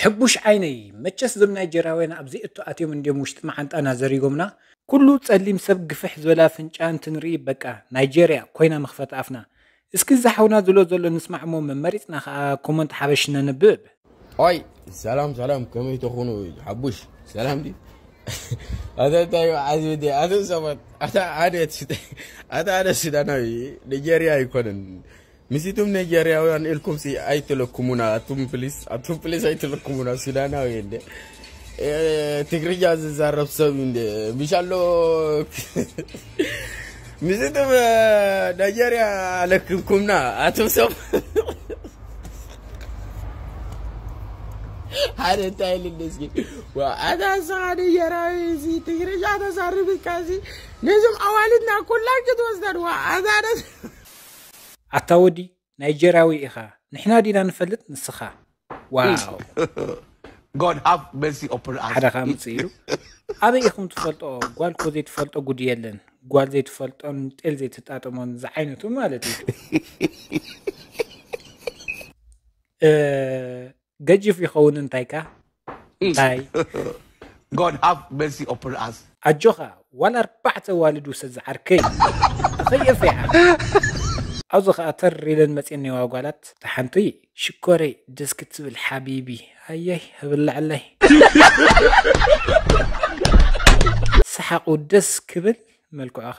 ሕቡሽ ዓይነይ፣ መቸስ እዞም ናይጀርያውያን ኣብዚ እቶ ኣትዮም እንድዮም ውሽጢ መዓንጣና ዘሪጎምና። ኩሉ ጸሊም ሰብ ግፍሕ ዝበለ ኣፍንጫ እንትንርኢ በቃ ናይጀርያ ኮይና መኽፈት ኣፍና። እስኪ እዛ ሓውና ዝሎ ዘሎ ንስማዕ እሞ መመሪጽና ከኣ ኮመንት ሓበሽ ነንብብ። ኦይ ሰላም ሰላም፣ ከመይ ተኾኑ? ሓቡሽ ሰላም ዲ ኣታ እንታይ ዓዝቢ ዲ ኣቶም ሰባት ኣታ ሓደ ኣታ ሓደ ሱዳናዊ ናይጀርያ ኣይኮነን። ምስቱም ናይጀርያውያን ኢልኩም ሲ ኣይትለኩሙና ኣቱም ፕሊስ ኣቱም ፕሊስ ኣይትለኩሙና። ሱዳናዊ እንደ ትግርኛ ዝዛረብ ሰብ እንደ ብሻሎ ምስቱም ናይጀርያ ኣለክምኩምና ኣቱም ሰብ ሓደ እንታይ ኢልኒ እስኪ ኣታ ንስኻ ናይጀርያዊ እዚ ትግርኛ ተዛርብካ እዚ ነዞም ኣዋልድና ኩላን ክትወስደን ዋ ኣታ ኣታ ወዲ ናይጀርያዊ ኢኻ ንሕና ዲና ንፈልጥ ንስኻ ዋው God have mercy upon us. ሓደ ኻምፅእ ኢሉ ኣበይ ኢኹም ትፈልጦ ጓል ኮ ዘይትፈልጦ ጉድ የለን ጓል ዘይትፈልጦን ጤል ዘይትጣጠሞን ዝዓይነቱ ማለት እዩ ገጅፍ ይኸውን እንታይካ እንታይ God have mercy upon us. ኣጆኻ ዋላ ኣርባዕተ ዋልድ ውሰድ ዝዓርከይ ተኸየፈ ይዓ ኣብዚ ኸዓ ተር ኢለን መፅየኒ ዋጓላት ተሓንቲ ሽኮረይ ደስ ክትብል ሓቢቢ ኣየይ ህብላዕለይ ሰሓቑ ደስ ክብል መልክዖኻ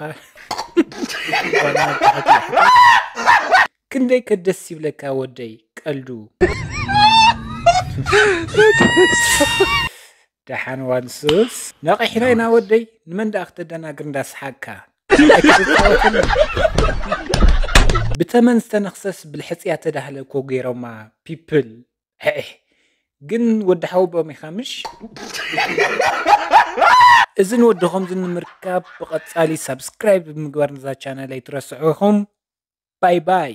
ክንደይ ከደስ ይብለካ ወደይ ቀልዱ ደሓን ዋንሱስ ነቒሕና ኢና ወደይ ንመን ደኣ ክተደናግር እንዳስሓቅካ ብተመን ዝተነኽሰስ ብልሕፅያ ተዳህለ እኮ ገይሮማ ፒፕል ሕሕ ግን ወዲ ሓወቦም ኢኻ ምሽ እዚ ንወድኹም ዝንምርካብ ብቐፃሊ ሳብስክራይብ ብምግባር ነዛ ቻነል ኣይትረስዑኹም ባይ ባይ